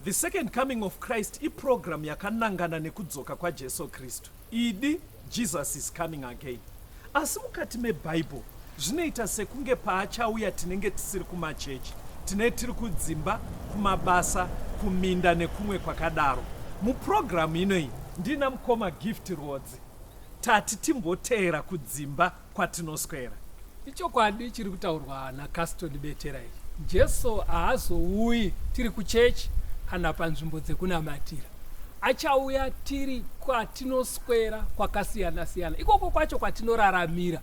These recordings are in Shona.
The Second Coming of Christ iprogram yakanangana nekudzoka kwaJesu Kristu. Idi, Jesus is coming again. Asi mukati meBible zvinoita sekunge paachauya tinenge tisiri kumachechi, tine tiri kudzimba, kumabasa, kuminda nekumwe kwakadaro. Muprogram inoyi ndina mukoma Gift Rwodzi. Tati timboteera kudzimba kwatinoswera. Ichokwadi chiri kutaurwa naCaston Betera ichi. Jesu haazouyi tiri kuchechi kana panzvimbo dzekunamatira. Achauya tiri kwatinoswera kwakasiyana siyana, ikoko kwacho kwatinoraramira,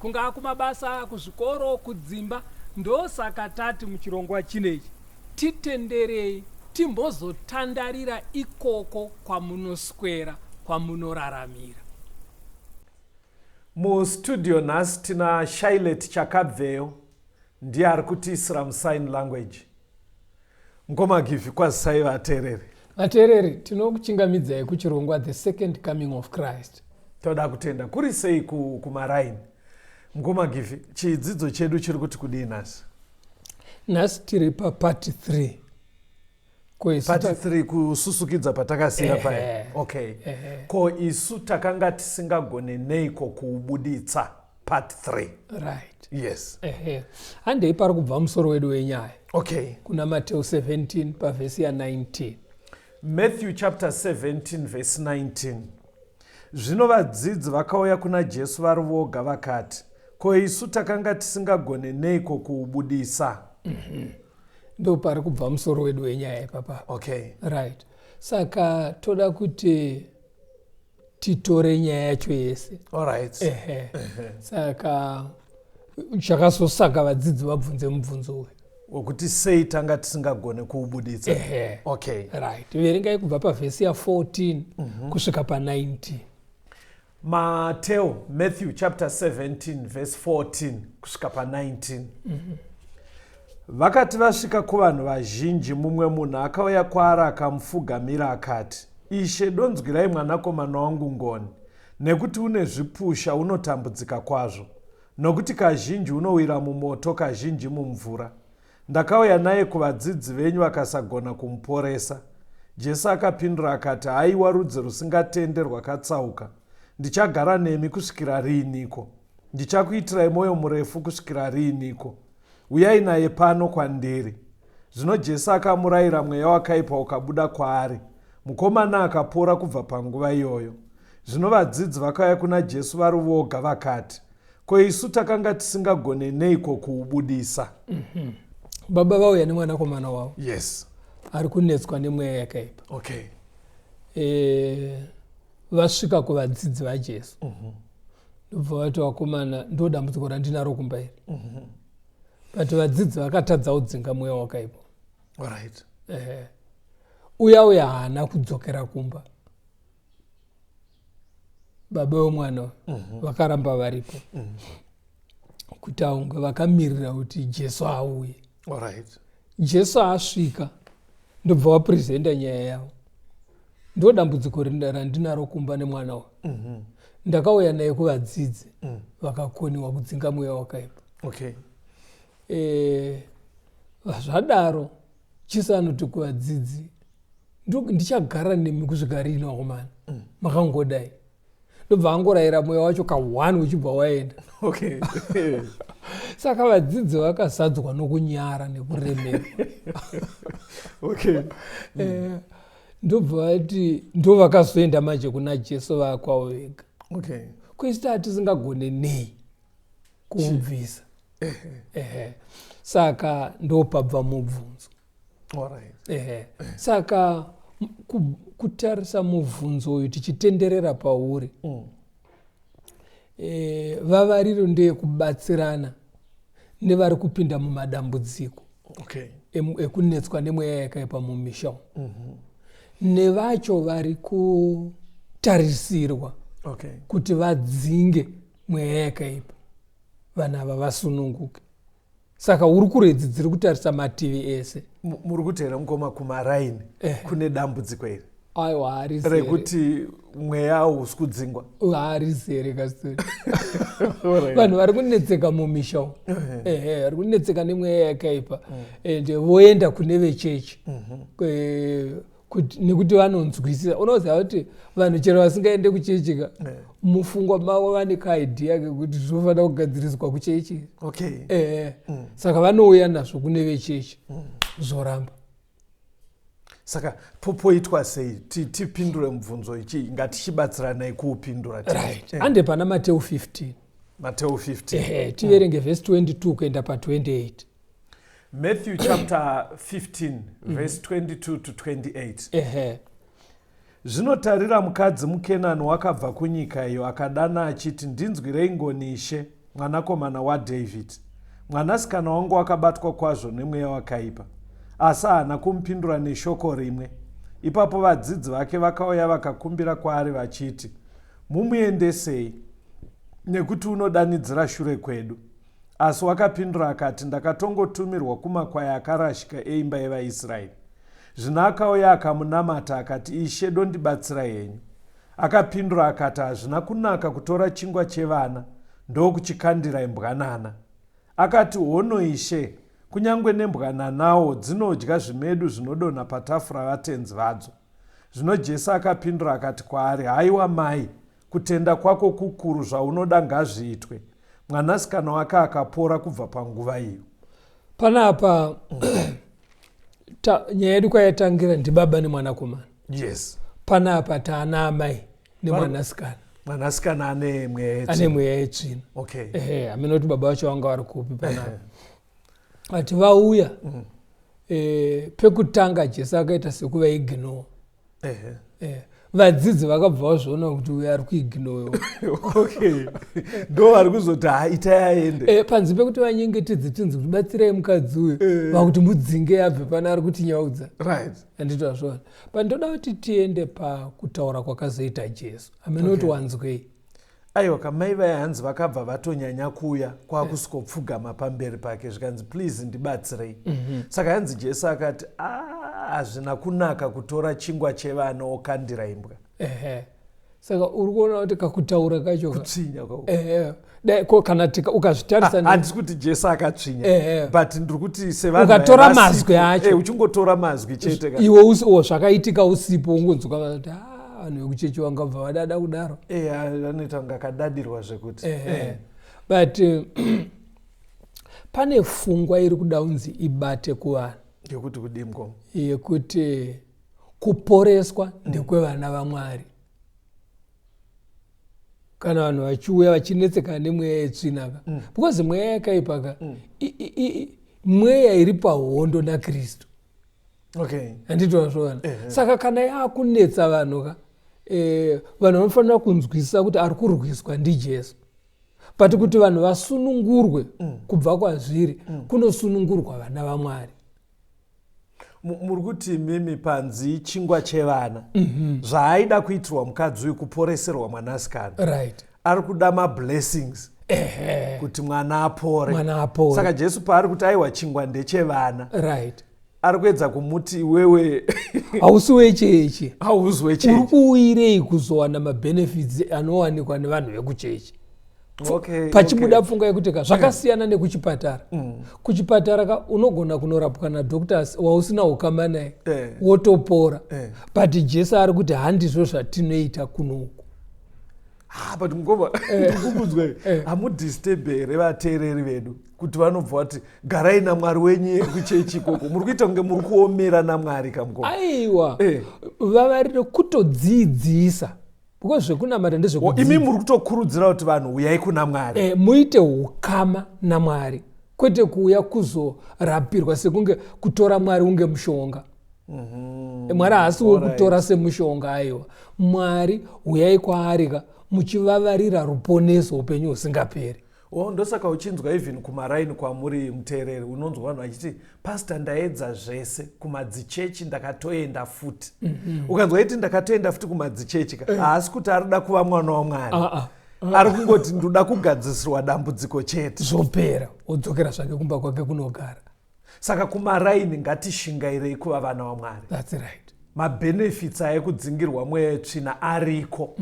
kungaa kumabasa, kuzvikoro, kudzimba. Ndosaka tati muchirongwa chinechi titenderei timbozotandarira ikoko kwamunoswera, kwamunoraramira. Mustudio nhasi tina Shylet Chakabveyo, ndiye ari kutiisira musign language. Mukoma Givi, kwazisai vateereri. Vateereri, tinokuchingamidzai kuchirongwa The Second Coming of Christ. Toda kutenda. Kuri sei kumaraini? Mukoma Givi, chidzidzo chedu chiri kuti kudii nhasi? Nhasi tiri papart 3. Part 3 kususukidza patakasiya paya. Okay. Ko isu takanga tisingagone neiko kuubuditsa part 3? Right. Yes. Handei pari kubva musoro wedu wenyaya. Okay. Kuna Matthew 17 pavhesi ya 19. Matthew chapter 17 verse 19. Zvino vadzidzi vakauya kuna Jesu vari voga vakati, ko isu takanga tisingagone neiko kuubudisa? Ndo pari kubva musoro wedu wenyaya ipapa. Okay. Right. Saka toda kuti titore nyaya yacho yese. All right. Saka chakazosaka vadzidzi vabvunze mubvunzo uyu wekuti sei tanga tisingagone kuubuditsa. Okay. Right. Verengai kubva pavhesi ya 14 kusvika pa 19. Mateo, Matthew chapter 17 verse 14 kusvika pa 19. Vakati vasvika kuvanhu vazhinji, mumwe munhu akauya kwaari akamufugamira akati, Ishe, donzwirai mwanakomana wangu ngoni, nekuti une zvipusha, unotambudzika kwazvo, nokuti kazhinji unowira mumoto, kazhinji mumvura. Ndakauya naye kuvadzidzi venyu vakasagona kumuporesa. Jesu akapindura akati, Haiwa rudzi rusingatende rwakatsauka, ndichagara nemi kusvikira riiniko? Ndichakuitirai mwoyo murefu kusvikira riiniko? Uyai naye pano kwandiri. Zvino Jesu akamurayira, mweya wakaipa ukabuda kwaari. Mukomana akapora kubva panguva iyoyo. Zvino vadzidzi vakauya kuna Jesu vari voga vakati, Ko isu takanga tisingagone neiko kuubudisa? Baba vauya nemwanakomana wavo. Yes. Ari kunetswa nemweya yakaipa. Okay. Vasvika kuvadzidzi vaJesu. Ndobva vati, vakomana, ndo dambudziko randinaro kumba iri. But vadzidzi vakatadza kudzinga mweya wakaipa. All right. Uya uya haana kudzokera kumba. Baba vemwana vakaramba varipo. Kuti aunge vakamirira kuti Jesu auye. All right. Jesu asvika ndobva vapresenta nyaya yavo. Ndo dambudziko randinaro kumba nemwana uyu. Ndakauya naye kuvadzidzi vakakoniwa kudzinga mweya wakaipa. Okay. Zvadaro Jesu anoti kuvadzidzi, ndichagara nemi kusvika rini vakomana? Makangodai. Ndobva angorayira mweya wacho ka1 uchibva waenda. Okay. Saka vadzidzi vakazadzwa nokunyara nekuremerwa. Okay. Ndobva vati ndo vakazoenda manje kuna Jesu vakwavo vega. Okay. Kuisita hatisingagone nei kuubvisa. Saka ndopabva mubvunzo. All right. Saka kutarisa mubvunzo uyu tichitenderera pauri. Vavariro ndeyekubatsirana nevari kupinda mumadambudziko. Okay. Ekunetswa nemweya yakaipa mumisha umu. Nevacho vari kutarisirwa Okay. kuti vadzinge mweya yakaipa, vanhu ava vasununguke. Saka hurukuro idzi dziri kutarisa mativi ese. Muri kuti here mukoma kumaraini kune dambudziko iri? Aiwa, harisi rekuti Mweya hausi kudzingwa. Harizere kastori. Vanhu vari kunetseka mumisha umu, ehe, vari kunetseka nemweya yakaipa and voenda kune vechechi nekuti vanonzwisisa. Unoziva kuti vanhu chero vasingaende kuchechi ka, mufungwa mavo vane kaidea kekuti zvinofanira kugadziriswa kuchechi. Ehe, saka vanouya nazvo kune vechechi, zvoramba. Saka popoitwa sei? Tipindure mubvunzo ichi, ngatichibatsiranai kuupindura. Right, ande pana Mateu 15. Mateo 15. Ehe, tiverenge vhesi 22 kuenda pa28. Matthew chapter 15, verse 22 to 28. Ehe. Zvinotarira, mukadzi muKenani wakabva kunyika iyo akadana achiti, "Ndinzwirei ngoni, Ishe, mwanakomana waDhavhidhi. Mwanasikana wangu wakabatwa kwazvo nemweya wakaipa." Asi haana kumupindura neshoko rimwe. Ipapo vadzidzi vake vakauya vakakumbira kwaari vachiti, "Mumuendesei, nekuti unodanidzira shure kwedu." Asi wakapindura akati, "Ndakatongotumirwa kumakwai akarashika eimba yevaIsraeri." Zvino akauya akamunamata akati, "Ishe, dondibatsira henyu." Akapindura akati, "Hazvina kunaka kutora chingwa chevana ndokuchikandira imbwanana." Akati, "Hono, Ishe, kunyange nembwananawo dzinodya zvimedu zvinodonha patafura vatenzi vadzo." Zvino Jesu akapindura akati kwaari, "Haiwa mai, kutenda kwako kukuru, zvaunoda ngazviitwe." Mwanasikana wake akapora kubva panguva iyo. Panapa nyaya yedu kwayatangira ndibaba nemwanakomana. Panapa taana amai nemwanasikana. Mwanasikana ane mweya. Ane mweya yetsvina. Ehe, hamene kuti baba vacho vanga vari kupi panapa. Ati vauya, pekutanga Jesu akaita sekuvaignore. Vadzidzi vakabva vazviona kuti uyu ari kuignore. Okay, ndo vari kuzoti, "Ha, itai aende." Panze pekuti vanyengetedze tinzi kuti batsirai mukadzi uyu, vakuti mudzinge abve pana, ari kutinyaudza. Handiti wazviona? Pandoda kuti tiende pakutaura kwakazoita Jesu, hamene kuti wanzwei. Aiwa, kamai vaya hanzi vakabva vatonyanya kuuya kwakusvikopfugama pamberi pake, zvikanzi, "Please, ndibatsirei." Saka hanzi Jesu akati, "Ah, hazvina kunaka kutora chingwa chevana okandira imbwa." Ehe, saka uri kuona kuti kakutaura kacho Kutsvinya kwako. Ehe, dai ko kana ukazvitarisa Handisi kuti Jesu akatsvinya, but ndiri kuti sevanhu Ukatora vaiva mazwi vasipo, acho. Uchingotora mazwi chete ka. Iwe zvakaitika usipo, ungonzwa kuti, "Ah, vanhu vekuchechi vangabva vadada kudaro." Anoita kunge akadadirwa zvekuti. But pane pfungwa iri kuda kunzi ibate kuvanhu. Yekuti kudii, mukoma? Yekuti kuporeswa ndekwevana vaMwari. Kana vanhu vachiuya vachinetsekana nemweya yetsvina ka, because mweya yakaipa ka, mweya iri pahondo naKristu. Handiti wazviona? Saka kana yakunetsa vanhu ka, vanhu vanofanira kunzwisisa kuti ari kurwiswa ndiJesu. But kuti vanhu vasunungurwe kubva kwazviri, kunosunungurwa vana vaMwari. Muri kuti mimi panzi chingwa chevana, zvaaida kuitirwa mukadzi uyu kuporeserwa mwanasikana. Ari kuda mablessings kuti mwana apore. Mwana apore. Saka Jesu paari kuti, "Aiwa, chingwa ndechevana," ari kuedza kumuti, "Iwewe hausi wechechi." Hauzi Uri wechechi. Kuuyirei kuzowana mabenefits anowanikwa nevanhu vekuchechi? Pachibuda pfungwa yekuti ka, zvakasiyana nekuchipatara. Kuchipatara ka, unogona kunorapwa nadoctors wausina ukama naye, wotopora. But Jesu ari kuti handizvo zvatinoita kunoku. Ah, but mukoma, ndikukudzwa, hamudisturbe here vateereri vedu kuti vanobva vati, "Garai naMwari wenyu kuchechi ikoko"? Muri kuita kunge muri kuomera naMwari, kamukoma. Aiwa, vavarire kutodzidzisa, because zvekunamata Imi ndezvekudzidza. Muri kutokurudzira kuti vanhu uyai kuna Mwari. Muite ukama naMwari, kwete kuuya kuzorapirwa sekunge kutora Mwari unge mushonga. Mwari haasi wekutora semushonga, aiwa. Mwari uyai kwaari ka muchivavarira ruponeso, upenyu husingaperi. O, ndosaka uchinzwa even kumaraini kwamuri muteereri, unonzwa vanhu vachiti, "Pastor, ndaedza zvese kumadzichechi, ndakatoenda futi." Ukanzwa iti, "Ndakatoenda futi kumadzichechi" ka, haasi kuti ari kuda kuva mwana waMwari. Ah, ah. Ari kungoti, "Ndoda kugadzisirwa dambudziko chete." Zvopera, wodzokera zvake kumba kwake kunogara. Saka kumaraini ngatishingairei kuva vana vaMwari. That's right. Mabenefits aekudzingirwa mweya yetsvina ariko.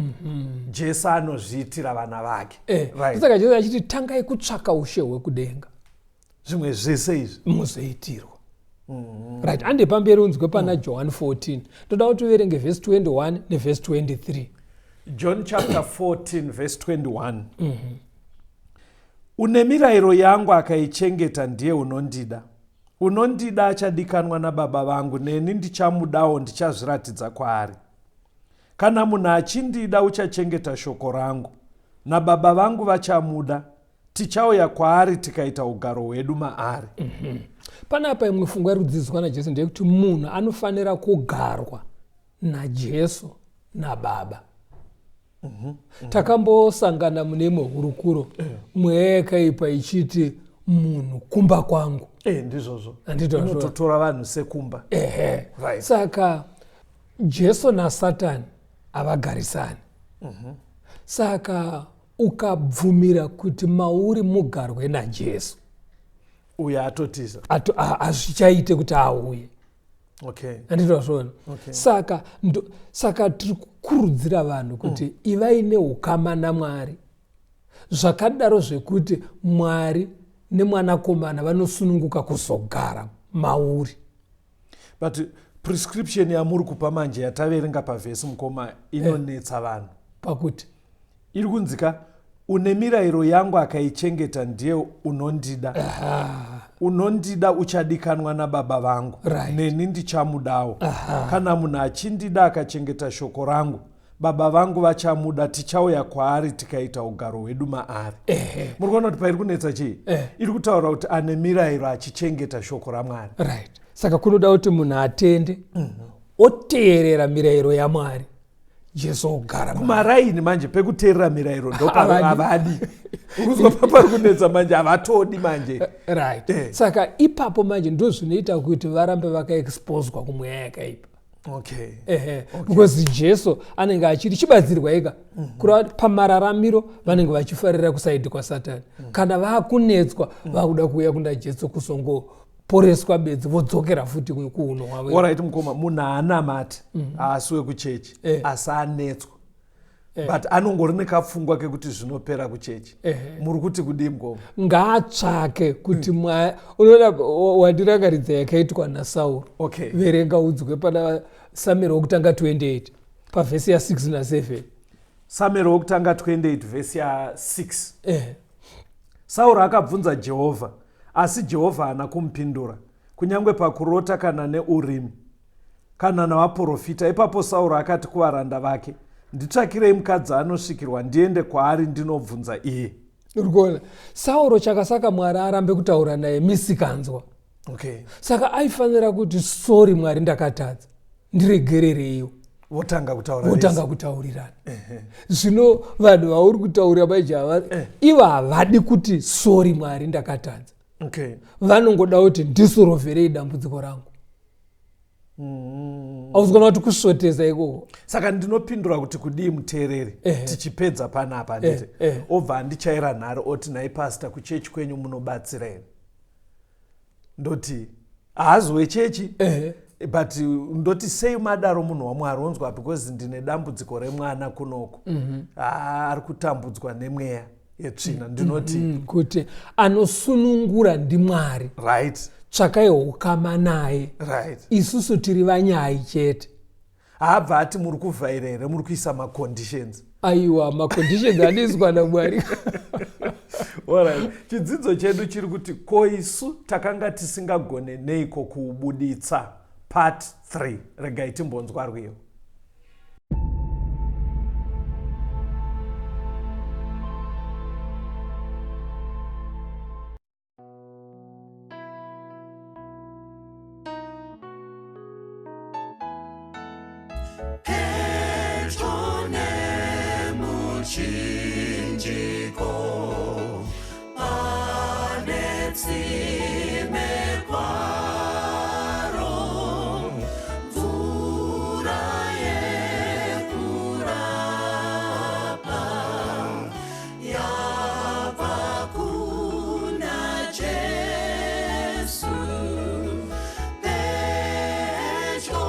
Jesu anozviitira vana vake. Right. Saka Jesu achiti tangai kutsvaka ushe hwekudenga, zvimwe zvese izvi muzoitirwa. Right, ande pamberi unzwe pana John 14. Ndoda kuti uverenge vhesi 21 nevhesi 23. John chapter 14 verse 21. Une mirayiro yangu akaichengeta ndiye unondida. Unondida achadikanwa naBaba vangu, neni ndichamudawo, ndichazviratidza kwaari. Kana munhu achindida uchachengeta shoko rangu, naBaba vangu vachamuda, tichauya kwaari tikaita ugaro hwedu maari. Panapa imwe pfungwa iri kudzidziswa naJesu ndeyekuti munhu anofanira kugarwa naJesu naBaba. Takambosangana mune imwe hurukuro, mweya yakaipa ichiti munhu kumba kwangu. Ndizvozvo. Handiti wazviona? Inototora vanhu sekumba. Ehe. Right. Saka Jesu naSatani havagarisani. Saka ukabvumira kuti mauri mugarwe naJesu, uyo atotiza, hazvichaite kuti auye. Handiti wazviona? Okay. Saka tiri kukurudzira vanhu kuti ivai neukama naMwari, zvakadaro zvekuti Mwari nemwanakomana vanosununguka kuzogara mauri. But prescription yamuri kupa manje yataverenga pavhesi, mukoma, inonetsa vanhu. Pakuti iri kunzika une mirayiro yangu akaichengeta ndiye unondida. Unondida uchadikanwa naBaba vangu, neni ndichamudawo. Kana munhu achindida akachengeta shoko rangu, Baba vangu vachamuda, tichauya kwaari tikaita ugaro hwedu maari. Muri kuona kuti pairi kunetsa chii? Iri kutaura kuti ane mirayiro achichengeta shoko raMwari. Right, saka kunoda kuti munhu atende, oteerera mirayiro yaMwari, Jesu ogara maari. Kumaraini manje pekuteerera mirayiro Havadi. ndopaavadi urikuzwa papari kunetsa manje, havatodi manje. Right. Saka ipapo manje ndo zvinoita kuti varambe vakaexposwa kumweya yakaipa. Ehe, because Jesu anenge achiti chibatsirwa ika, kureva kuti pamararamiro vanenge vachifarira kusaidi kwaSatani. Kana vakunetswa, vakuda kuuya kuna Jesu kuzongoporeswa bedzi, vodzokera futi kuuno hwavo. Alright mukoma, munhu haanamati, haasi wekuchechi, asi anetswa, but anongori nekapfungwa kekuti zvinopera kuchechi. Muri kuti kudii, mukoma? Ngaatsvake kuti unoona wandirangaridza yakaitwa naSauro. Verenga udzwe pana Samueri wokutanga 28 pavhesi ya6 na7. Samueri wokutanga 28 vhesi ya6. Sauro akabvunza Jehovha, asi Jehovha haana kumupindura, kunyange pakurota kana neUrimi kana navaprofita. Ipapo Sauro akati kuvaranda vake, "Nditsvakirei mukadzi anosvikirwa, ndiende kwaari ndinobvunza iye." Uri kuona Sauro, chakasaka Mwari arambe kutaura naye misikanzwa. Saka aifanira kuti, "Sorry Mwari, ndakatadza, ndiregerereiwo." Votanga kutaura. Votanga kutaurirana. Zvino vanhu vauri kutaurira manje ivo havadi kuti, "Sorry Mwari, ndakatadza." Vanongoda kuti, "Ndisorovherei dambudziko rangu." Auzi kuona kuti kusvotesa ikoko? Saka ndinopindura kuti kudii muteereri tichipedza panapa, handiti? Obva andichaira nhare oti, "Nhai pastor, kuchechi kwenyu munobatsira here?" Ndoti haazi wechechi, but ndoti, "Sei madaro, munhu waMwari?" Onzwa, "Because ndine dambudziko remwana kunoko. Ari kutambudzwa nemweya yetsvina." Ndinoti Kuti anosunungura ndiMwari. Tsvakai ukama naye. Isusu tiri vanyai chete. Haabva ati, "Muri kuvhaira here? Muri kuisa maconditions?" Aiwa, maconditions anoiswa naMwari. Alright. Chidzidzo chedu chiri kuti, "Ko isu takanga tisingagone neiko kuubuditsa?" Part 3. Regai timbonzwa rwiyo. Pedyo nemuchinjiko pane tsime kwaro, mvura yekurapa yabva kuna Jesu. Pedyo.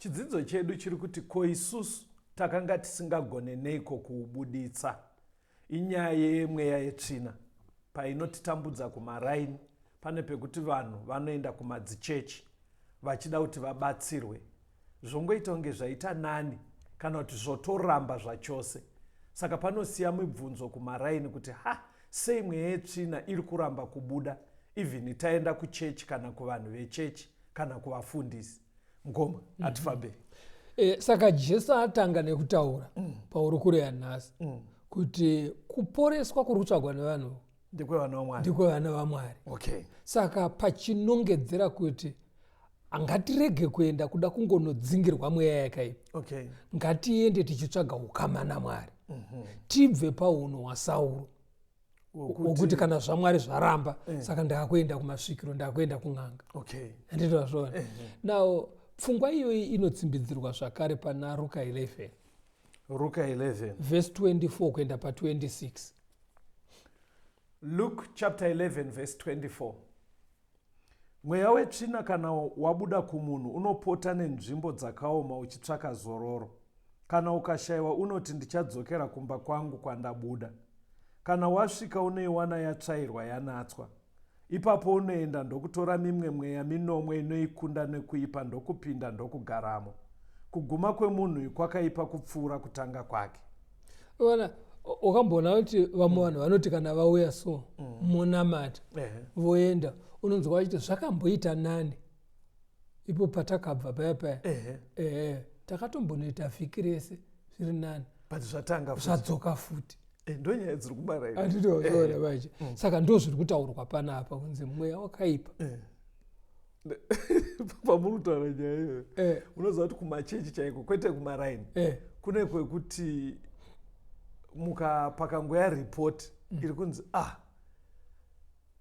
Chidzidzo chedu chiri kuti ko isusu takanga tisingagone neiko kuubuditsa. Inyaya yemweya yetsvina painotitambudza kumaraini pane pekuti vanhu vanoenda kumadzichechi vachida kuti vabatsirwe zvongoita kunge zvaita nani kana kuti zvotoramba zvachose saka panosiya mibvunzo kumaraini kuti ha sei mweya yetsvina iri kuramba kubuda even taenda kuchechi kana kuvanhu vechechi kana kuvafundisi mukoma mhm. hatifambei mm -hmm. E, saka Jesu atanga nekutaura pahurukuro yanhasi kuti kuporeswa kuri kutsvagwa nevanhu ndekwevana vamwari ndekwevana vamwari okay. Saka pachinongedzera kuti ngatirege kuenda kuda kungonodzingirwa mweya yakaipa okay. Ngatiende tichitsvaga ukama naMwari tibve paunhu hwaSauro wokuti kana zvaMwari zvaramba saka ndakuenda kumasvikiro, ndakuenda kun'anga. Handiti zvona? Now pfungwa iyoyi inotsimbidzirwa zvakare pana Ruka 11. Ruka 11 verse 24 kuenda pa26. Luke chapter 11 verse 24. Mweya wetsvina kana wabuda kumunhu unopota nenzvimbo dzakaoma uchitsvaka zororo. Kana ukashayiwa unoti ndichadzokera kumba kwangu kwandabuda. Kana wasvika unoiwana yatsvairwa yanatswa. Ipapo unoenda ndokutora mimwe mweya minomwe inoikunda nekuipa ndokupinda ndokugaramo. Kuguma kwemunhu kwakaipa kupfuura kutanga kwake. Ona, wakamboona kuti vamwe vanhu vanoti kana vauya so monamata, voenda, unonzwa vachiti zvakamboita nani ipo patakabva paya paya. Ehe, takatombonoita vhiki rese zviri nani. But zvatanga futi. Zvadzoka futi. Ndonyaya dziri kumaraini. Handitoona vachi. Saka ndo zviri kutaurwa panapa kunzi mweya wakaipa. Pamuri kutaura nyaya iyoyo, unoziva kuti kumachechi chaiko, kwete kumaraini, kune kwekuti muka pakangoya ripoti iri kunzi ah,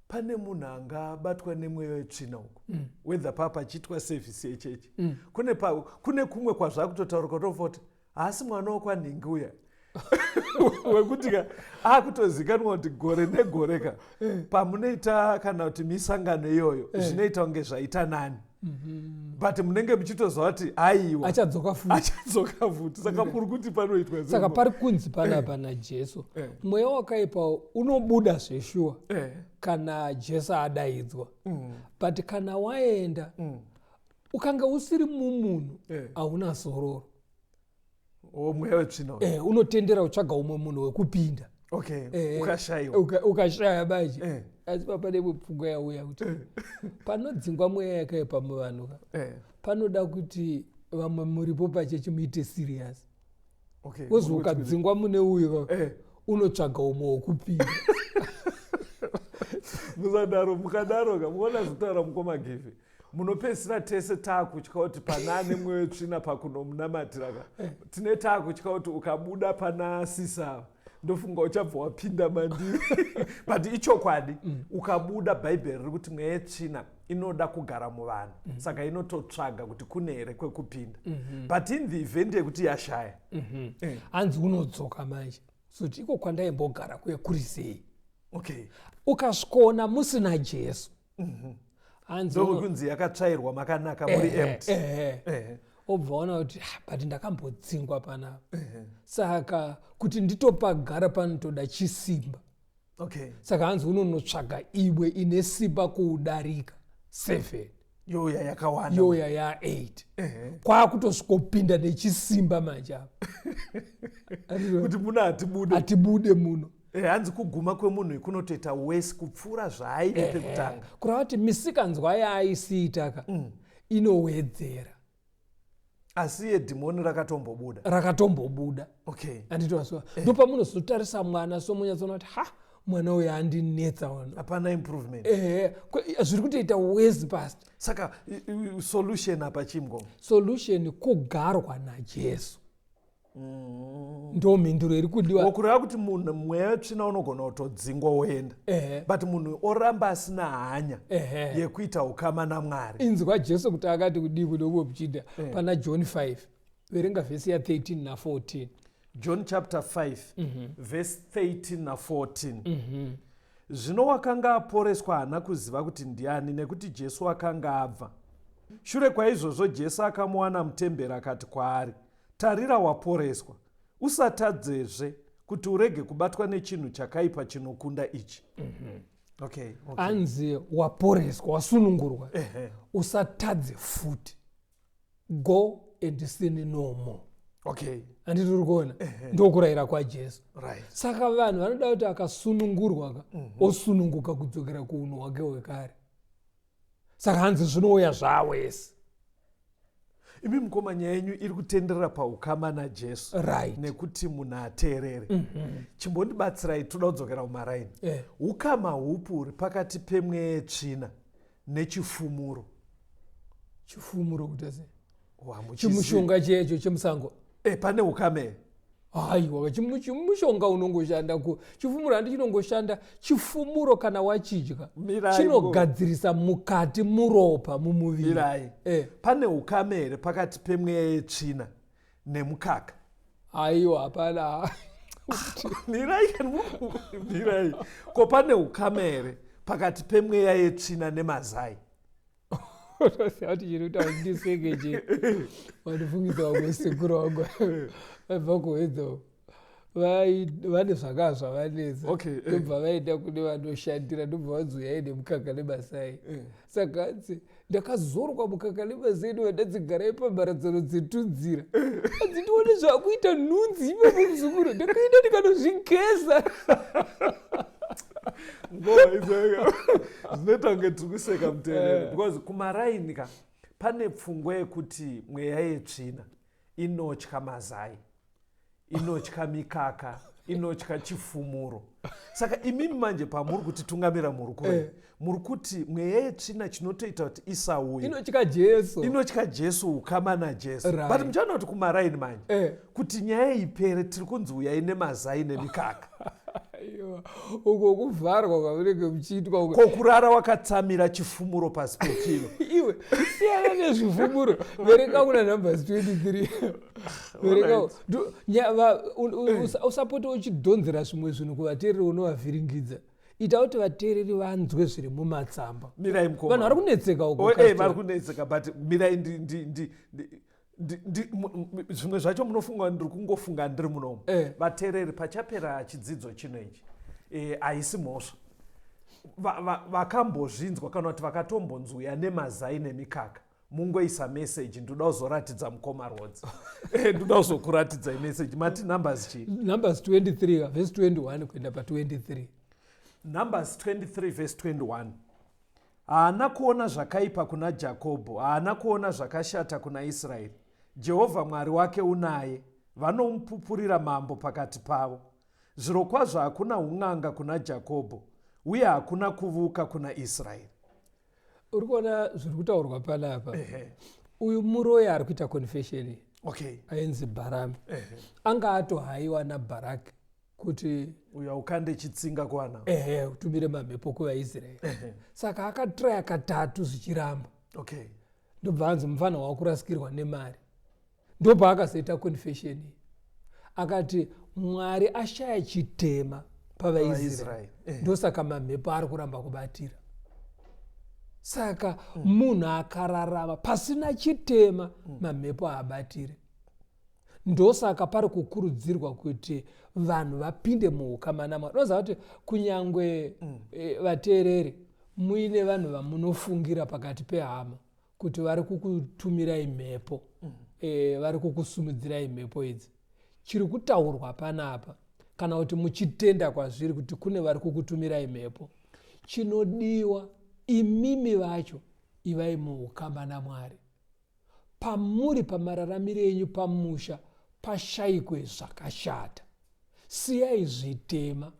pane munhu angabatwa nemweya wetsvina uku, whether pa pachiitwa sevhisi yechechi, kune kumwe kwazvakutotaurika kutofa kuti haasi mwana wokwanhingi uya wekuti ka akutozikanwa kuti gore negore ka pamunoita kana kuti misangano iyoyo zvinoita kunge zvaita nani, but munenge muchitoziva kuti aiwa, achadzoka futi. Achadzoka futi. Saka muri kuti panoitwa Saka pari kunzi panapa naJesu, mweya wakaipa unobuda zveshuwa kana Jesu adaidzwa, but kana waenda ukanga usiri mumunhu, hauna zororo. O, mweya wetsvina uyu. Unotendera kutsvaga umwe munhu wekupinda. Ukashayiwa. Ukashaya baji. Asi papa nemwe pfungwa yauya kuti panodzingwa mweya yakaipa muvanhu ka, panoda kuti vamwe muripo pachechi muite serious. Wozi ukadzingwa mune uyu ka, unotsvaga umwe wekupinda. Musadaro, mukadaro ka, muona zvitaura mukoma Givi, munopedzisira tese taakutya kuti pana ane mweya wetsvina pakunomunamatira ka, tine taakutya kuti ukabuda pana sisa ndofunga uchabva wapinda mandiri. But ichokwadi, ukabuda, Bhaibheri riri kuti mweya yetsvina inoda kugara muvanhu, saka inototsvaga kuti kune here kwekupinda. But in the event yekuti yashaya, Hanzi unodzoka manje zoti iko kwandaimbogara kuye kuri sei? Ukasvikoona musina Jesu, hanzi Ndokunzi yakatsvairwa makanaka, muri empty. Obva waona kuti "Ah, but ndakambodzingwa panapa, saka kuti nditopagara panotoda chisimba." Saka hanzi unonotsvaga imwe ine simba kuudarika, 7. Yoya yakawanda. Yoya ya8, kwakutosvikopinda nechisimba manje apa. Kuti muno hatibude. Hatibude muno. Hanzi kuguma kwemunhu kunotoita wese kupfuura zvaaive pekutanga. Kureva kuti misikanzwa yaaisiita ka inowedzera. Asi yedhimoni rakatombobuda. Rakatombobuda. Handitowazwa, ndopamunozotarisa mwana so munyatsoona kuti ha, mwana uyu andinetsa wano. Hapana improvement. Ehe, zviri kutoita worse past. Saka solution apa chimgo? Solution kugarwa naJesu. Ndo mhinduro iri kudiwa. Kureva kuti munhu mweya wetsvina unogona kutodzingwa woenda, but munhu oramba asina hanya yekuita ukama naMwari. Inzwa Jesu kuti akati kudii kune umwe muchinda pana John 5, verenga vhesi ya13 na14. John chapter 5 verse 13 na14. Zvino wakanga aporeswa haana kuziva kuti ndiani, nekuti Jesu akanga abva. Shure kwaizvozvo Jesu akamuwana mutemberi akati kwaari, Tarira waporeswa, usatadzezve kuti urege kubatwa nechinhu chakaipa chinokunda ichi. Okay. Anzi waporeswa, wasunungurwa, usatadze futi, go and sin no more. Handiti uri kuona ndokurayira kwaJesu? Saka vanhu vanoda kuti akasunungurwa ka, osununguka kudzokera kuunhu hwake hwekare. Saka hanzi zvinouya zvawese. Imi mukoma, nyaya yenyu iri kutenderera paukama naJesu. Nekuti munhu ateerere. Chimbondibatsirai, toda kudzokera kumaraini. Ukama hupi huri pakati pemweya yetsvina nechifumuro? Chifumuro kuita sei? Hamuchizivi. Chimushonga checho chemusango. Pane ukama here? Haiwa, chimushonga unongoshanda ku chifumuro handi chinongoshanda. Chifumuro kana wachidya Mirai. chinogadzirisa mukati muropa, mumuviri. Mirai. Pane ukama here pakati pemweya yetsvina nemukaka? Aiwa, hapana. Mirai, mirai. Ko pane ukama here pakati pemweya yetsvina nemazai? Unoziva kuti chiri kuita kuti ndiseke che, wandifungisa vamwe sekuru vangu vaibva kuHwedza uko. Vane zvakaa zvavanetsa. Ndobva vaenda kune vanoshandira, ndobva vanzi uyai nemukaka nemasai. Saka hanzi ndakazorwa mukaka nemasai, ndobva ndadzigarai pamharadzano dzetunzira, hanzi ndione zvakuita nhunzi ipapo. Muzukuru, ndakaenda ndikanozvigeza. Ngoma idzaka zvinoita kunge tiri kuseka, muteereri, because kumaraini ka pane pfungwa yekuti mweya yetsvina inotya mazai, inotya mikaka, inotya chifumuro. Saka imimi manje pamuri kutitungamira muri kure, muri kuti mweya yetsvina chinotoita kuti isauye inotya Jesu. Inotya Jesu, ukama naJesu. But muchaona kuti kumaraini manje, kuti nyaya ipere, tiri kunzi uyai nemazai nemikaka. Aiwa, uko kuvharwa kwamunenge muchiitwa uko. Ko kurara wakatsamira chifumuro pasi pepilo? Iwe, siyana nezvifumuro. Verenga kuna Numbers 23, verenga. Usapota uchidhonzera zvimwe zvinhu kuvateereri, unovavhiringidza. Ita kuti vateereri vanzwe zviri mumatsamba. Mirai, mukoma. Vanhu vari kunetseka uko. Oh, Castor. Vari kunetseka, but mirai, zvimwe zvacho munofunga ndiri kungofunga ndiri munomu. Vateereri, pachapera chidzidzo chino ichi, haisi mhosva vakambozvinzwa kana kuti vakatombonzwuya nemazai nemikaka, mungoisa meseji. Ndoda kuzoratidza mukoma Rodzi. Ndoda kuzokuratidzai meseji. Mati Numbers chii? Numbers 23 verse 21 kuenda pa23. Numbers 23 verse 21. Haana kuona zvakaipa kuna Jakobho, haana kuona zvakashata kuna Israeri. Jehovha Mwari wake unaye, vanomupupurira mambo pakati pavo. Zvirokwazvo hakuna un'anga kuna Jakobho, uye hakuna kuvuka kuna Israeri. Uri kuona zviri kutaurwa panapa? Uyu muroyi ari kuita confession ainzi Bharami. Anga atohaiwa naBharaki kuti uyo aukande chitsinga kwana. Ehe, utumire mamhepo kuvaIsraeri. Saka akatraya katatu zvichiramba. Ndobva anzi mufana wakurasikirwa nemari. Ndopaakazoita confession iyi, akati Mwari ashaya chitema pavaIsraeri. PavaIsraeri, Ndosaka mamhepo ari kuramba kubatira. Saka munhu akararama pasina chitema, mamhepo haabatire. Ndosaka pari kukurudzirwa kuti vanhu vapinde muukama naMwari. Unoziva kuti kunyangwe vateereri muine vanhu vamunofungira pakati pehama kuti vari kukutumirai mhepo, vari kukusumudzirai mhepo idzi, chiri kutaurwa panapa, kana kuti muchitenda kwazviri kuti kune vari kukutumirai mhepo, chinodiwa imimi vacho ivai muukama naMwari. Pamuri, pamararamiro enyu pamusha, pashayikwe zvakashata. Siyai zvitema,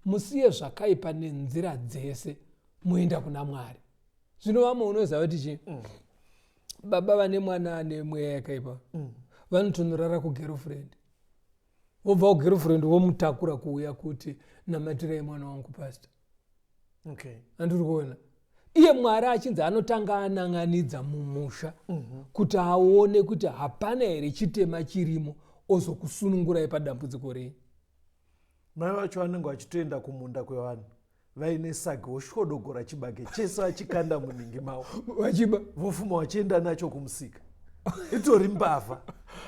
musiye zvakaipa nenzira dzese, muenda kuna Mwari. Zvino vamwe, unoziva kuti chii? Baba vane mwana ane mweya yakaipa vanotonorara kugirlfriend, vobva kugirlfriend vomutakura kuuya kuti namatirai mwana wangu, pastor. Andiri kuona iye Mwari achinzi anotanga anan'anidza mumusha kuti aone kuti hapana here chitema chirimo, ozokusunungurai padambudziko renyu. Mai vacho vanenge vachitoenda kumunda kwevanhu. Vaine sagi, vosvodogora chibage chese vachikanda munhingi mavo. Vachiba. Vofuma vachienda nacho kumusika. Itori mbavha.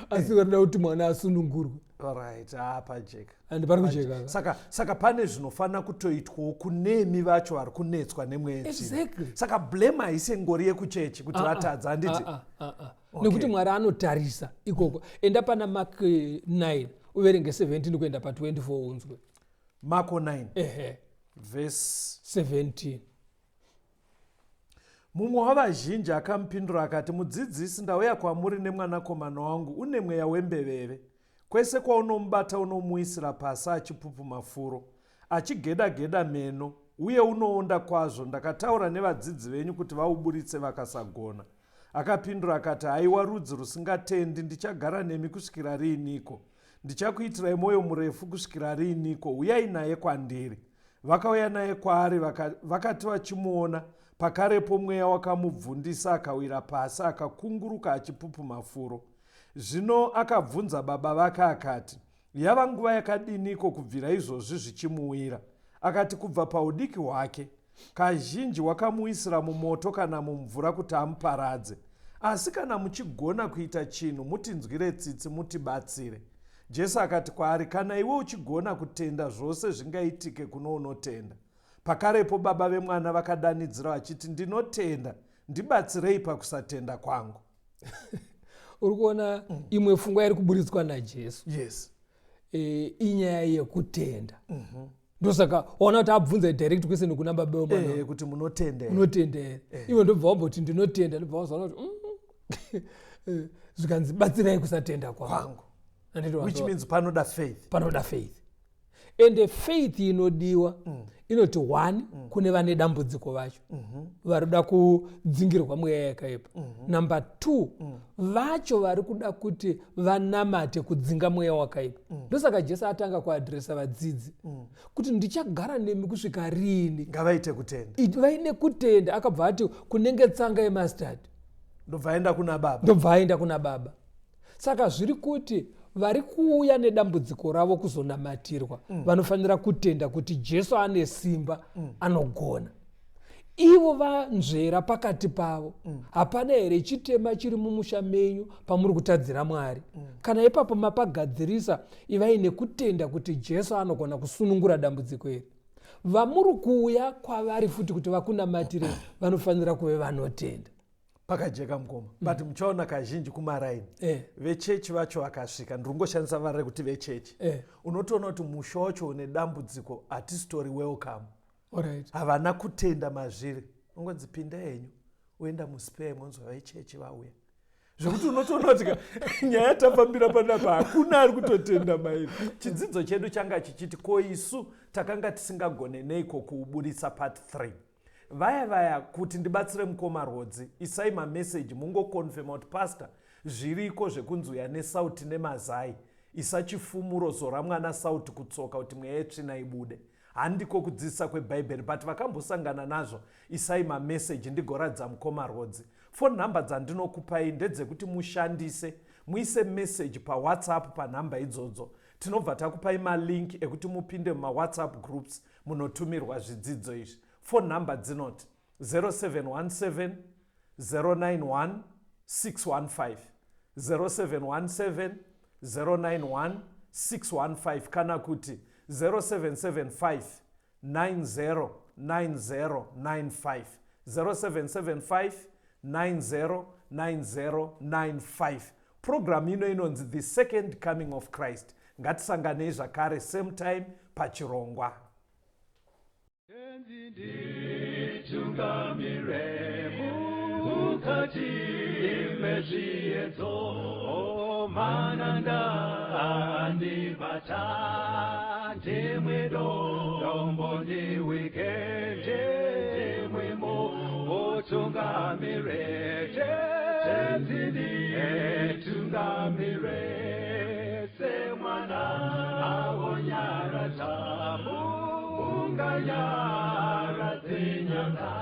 Asi varida kuti mwana asunungurwe. Right, pajeka. And pari kujeka. Saka pane zvinofanira kutoitwawo kunemi vacho vari kunetswa nemweya yetsvina. Saka blame haisi ngori yekuchechi kuti vatadza, handiti? Nekuti Mwari anotarisa ikoko. Enda pana Mark 9 uverenge 17 kuenda pa24 unzwe. Marko 9. Ehe. Verse 17. Mumwe wavazhinji akamupindura akati, Mudzidzisi, ndauya kwamuri nemwanakomana wangu une mweya wembeveve. Kwese kwaunomubata unomuwisira pasi achipupuma furo, achigeda-geda meno, uye unoonda kwazvo. Ndakataura nevadzidzi venyu kuti vauburitse vakasagona. Akapindura akati, Haiwa rudzi rusingatendi, ndichagara nemi kusvikira riiniko? Ndichakuitirai mwoyo murefu kusvikira riiniko? Uyai naye kwandiri. Vakauya naye kwaari, vakati vachimuona, pakarepo mweya wakamubvundisa, akawira pasi, akakunguruka achipupuma furo. Zvino akabvunza baba vake akati, Yava nguva yakadiniko kubvira izvozvi zvichimuwira? Akati, Kubva paudiki hwake. Kazhinji wakamuwisira mumoto kana mumvura kuti amuparadze. Asi kana muchigona kuita chinhu, mutinzwire tsitsi mutibatsire. Jesu akati kwaari, Kana iwe uchigona kutenda, zvose zvingaitike kuno unotenda. Pakarepo baba vemwana vakadanidzira vachiti, Ndinotenda, ndibatsirei pakusatenda kwangu. Uri kuona imwe pfungwa iri kuburitswa naJesu. Yes. Inyaya yekutenda. Ndosaka waona kuti abvunza direct question kuna baba vemwana. Kuti munotenda here? Munotenda here? Iwe ndobva wamboti ndinotenda, ndobva wazoona kuti zvikanzi batsirai kusatenda kwangu. Which means panoda faith. Panoda faith. Ende faith inodiwa inoti one kune vane dambudziko vacho varikuda kudzingirwa mweya yakaipa. Number 2 vacho vari kuda kuti vanamate kudzinga mweya wakaipa. Ndosaka Jesu atanga kuadresa vadzidzi kuti ndichagara nemi kusvika riini. Ngavaite kutenda. Vaine kutenda. Akabva ati kunenge tsanga yemustard. Ndobva aenda kuna baba. Ndobva aenda kuna baba. Saka zviri kuti vari kuuya nedambudziko ravo kuzonamatirwa vanofanira kutenda kuti Jesu ane simba, anogona. Ivo vanzvera pakati pavo. Hapana here chitema chiri mumusha menyu pamuri kutadzira Mwari? Kana ipapo mapagadzirisa, ivai nekutenda kuti Jesu anogona kusunungura dambudziko iri. Vamuri kuuya kwavari futi kuti vakunamatire vanofanira kuve vanotenda. Pakajeka mukoma. But muchaona kazhinji kumaraini vechechi vacho vakasvika, ndiri kungoshandisa vara rekuti vechechi, unotoona kuti musha wacho une dambudziko hatisitori welcome. Havana kutenda mazviri. Ungonzi pinda henyu, uenda muspare monzwa vechechi vauya. Zvekuti unotoona kuti nyaya tafambira panapa hakuna ari kutotenda mairi. Chidzidzo chedu changa chichiti ko isu takanga tisingagone neiko kuuburitsa part 3. Vaya vaya kuti ndibatsire mukoma Rwodzi, isai mameseji mungokonfema kuti pastor zviriko zvekunzi uya nesauti nemazai, isa chifumuro zora mwana sauti kutsoka kuti mweya yetsvina ibude. Handiko kudzidzisa kwebhaibheri but vakambosangana nazvo isai mameseji ndigoratidza mukoma Rwodzi. Phone number dzandinokupai ndedzekuti mushandise, muise message paWhatsApp panhamba idzodzo. Tinobva takupai malink ekuti mupinde mumaWhatsApp groups munotumirwa zvidzidzo izvi. Phone number dzinoti 0717 091 615, 0717 091 615 kana kuti 0775 909095, 0775 909095. Program ino inonzi The Second Coming of Christ. Ngatisanganei zvakare same time pachirongwa. Nditungamire mukati mezviedzo, mananda andibata, ndimwe dombo ndiwike, ndimwe mutungamire, tenzi nditungamire, semwana awonyaradza munganyaradze nyanga,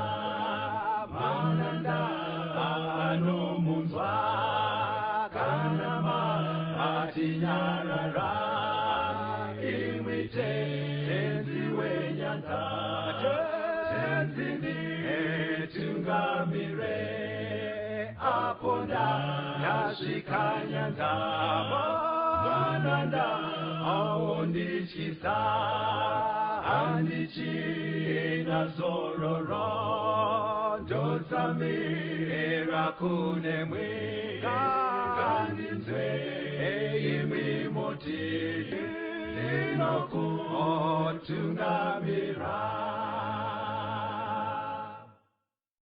mananda anomunzwa kana matinyarara, imwi tenzi wenyanga. Nditungamire apo ndasvika nyanza, mananda aondityisa, handichina zororo, ndotsamira kunemwi, ngandinzwe imi moti ndinokutungamira.